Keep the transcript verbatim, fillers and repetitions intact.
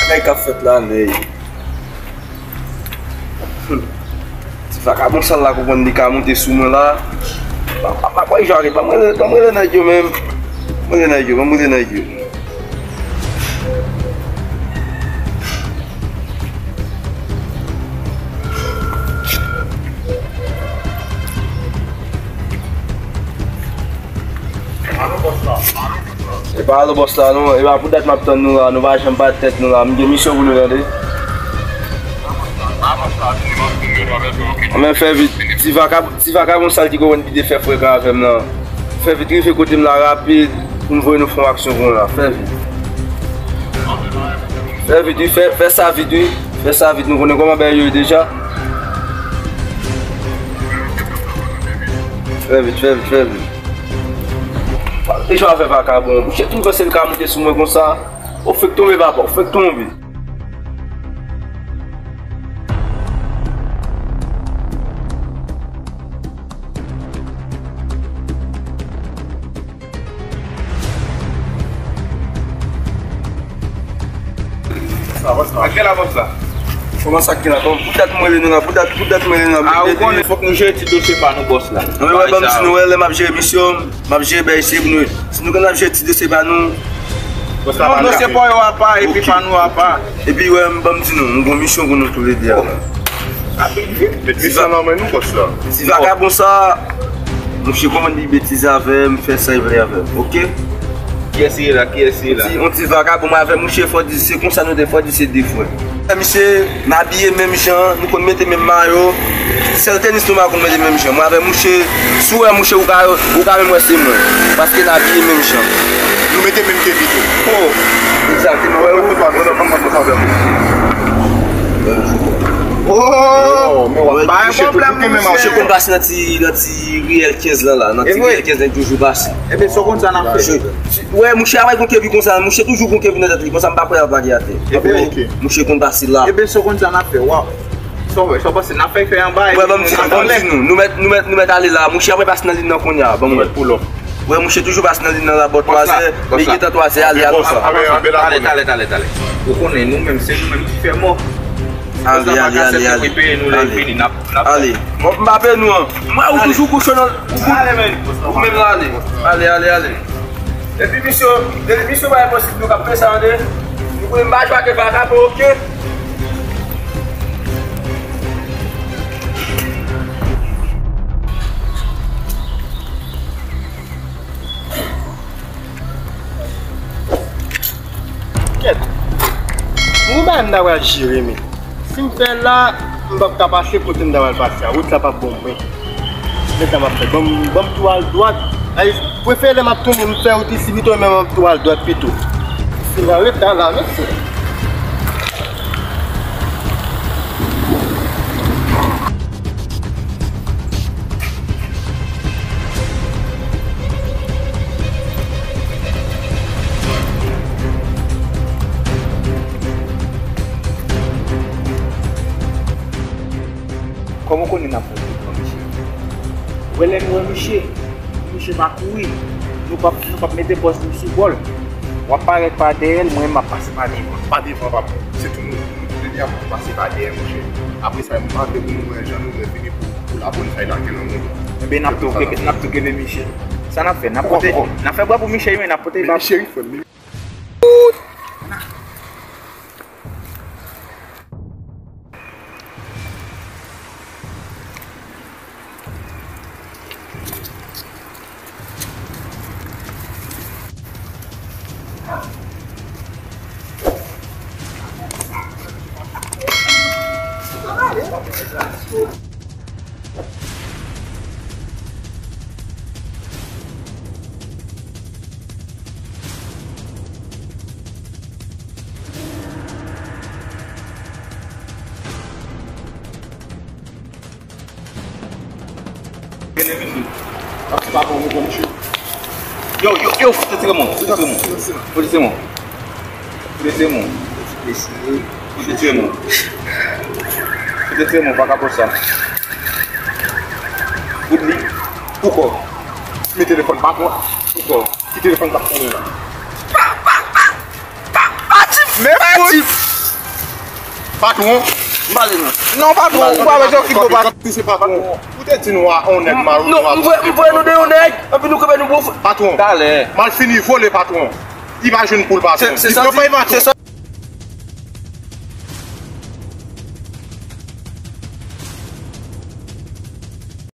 Bagay k ap fèt la, nèg. Hmm. Ti vakabon sal la konprann li ka monte sou mwen la. Pa, pa, pa, pa, Jare, pa m rele, pa m rele nèg yo menm. Pa m rele nèg yo, pa m rele nèg yo. E pa alo bòs la non, e pa pou dat m ap tann nou la, nou pa janm bat tèt nou la, m gen misyon pou nou tande. Men fè vit, ti vakab-, ti vakabon sal ki konprann ki te fè frekan avè m nan. Fè vit, rive kote m la rapid, pou m voye nou fè yon aksyon pou nou la, fè vit. Fè vit, wi, fè, fè sa vit, wi. Fè sa vit, nou konnen kòman bagay yo ye deja. Fè vit, fè vit, fè vit. E jan w ap fè vakabon, mouche tou panse l ka monte sou mwen konsa. Ou fèk tonbe, papa, ou fèk tonbe. Sa, bòs la. Ak la, bòs la. Kòman sa k gen la? Kòman, pou dat mwen rele nou la, pou dat, pou dat mwen rele nou la. A, ou konnen, fòk nou jere ti dosye pa nou, bòs la. Non, men wè, ban m di nou, wè, lè m ap jere misyon, m ap jere bèy se pou nou. Si nou konn ap jere ti dosye pa nou. Bòs la, non, dosye pa yo apa, epi pa nou apa. Epi, wè, m ban m di nou, m gon misyon pou nou toulede a. Rapid vit, met misyon nan men nou, bòs la. Ti vakabon sa, mouche kòmanse di betiz avè m, fè sa l vle avè m, oke? Kiyès li ye la? Kiyès li ye la? Ti, yon ti vakabon avè mouche, fò di se konsa nou te, fò di se de frè. Misye, n abiye menm jan, nou konn mete menm mayo. Sèl tenis nou pa konn mete menm jan. Mwen avè mouche, si w wè mouche, ou ka, ou ka menm wè se mwen. Paske n abiye menm jan. Nou mete menm kepi tou. Oh, egzakteman. Wè, ou. Oh, men w ap bay pwoblèm, misye. Mouche konn pase nan ti, nan ti riyèl kenz lan la, nan ti riyèl kenz lan toujou pase. Ebyen, sa w konn sa n ap fè. Wè, mouche a pa gon kepi konsa, mouche toujou gon kepi nan tèt li, konsa m pa kwè l ap lage atè. Ebyen, oke. Mouche konn pase la. Ebyen, sa w konn sa n ap fè, w ap, sa w fè, sa w panse n ap fè, fè anba, wè, ban m di nou, ban m di nou, nou mèt, nou mèt, nou mèt ale la, mouche ap pase nan liy nan kounye a, ban m wè. Wè, mouche toujou pase nan liy nan la bò twazè, li gentan twazè, ale, ale. Ale, ale, ale, ale. Ou konnen, nou menm, se nou menm ki fè mò. Ale, ale, ale, ale. Ale. Bon, m pa peye nou an. Mwen, ou toujou kouche nan, ou, ou menm la, ale. Ale, ale, ale. Depi misyon, depi misyon pa enposib, nou k ap fè sa, tande. Nou konnen m pa jwe ak vakabon, oke? Kèt. Mwen menm m ta pral jere, men. Si m fè la, m p ap ka pase kote m ta pral pase a. Wout la p ap bon pou mwen. Men sa m ap fè. Ban m, ban m tou al dwat. Ay, prefere lè m ap tounen, m fè wout isi pito, men m ap tou al dwat pito. Fin an reta la, mesye. Kòman w konnen n ap monte pran misye? Ou wè lè nou wè misye, misye pa kouri. Nou p ap, nou p ap mete bòs nou sou kò l. W ap parèt pa dèyè l, mwen m ap pase pa devan. Pa devan, papa. Se tou nou, nou tou lede ap pase pa dèyè, monchè. Apre sa, m pa vle pou nou wè jan nou revini pou, pou Lapolis al lage nan moun. Enben, n ap tou, n ap tou kenbe misye. Sa n ap fè? N ap pote, n ap fè bwa pou misye, wi, n ap pote bwa. Men misye, wi, frè m. Yo, yo, yo, fout tire mwen, fout tire mwen. Fout tire mwen. Fout tire mwen. Fout tire mwen. Fout tire mwen, pa ka fè sa. Fout li. Poukò? Men telefòn pa pran. Poukò? Ki telefòn k ap sonnen la? Pa, pa, pa, pa, pa di, men pa di. Patwon. M pale non. Non, patwon, ou pa wè jòkit bon patwon. Patwon, ou te di nou a on nèg mal. Non, m voye m voye nou de yon nèg, epi nou kanpe nou bon. Patwon. Talè. Malfini vole patwon. Imajine pou l patwon. Se sa.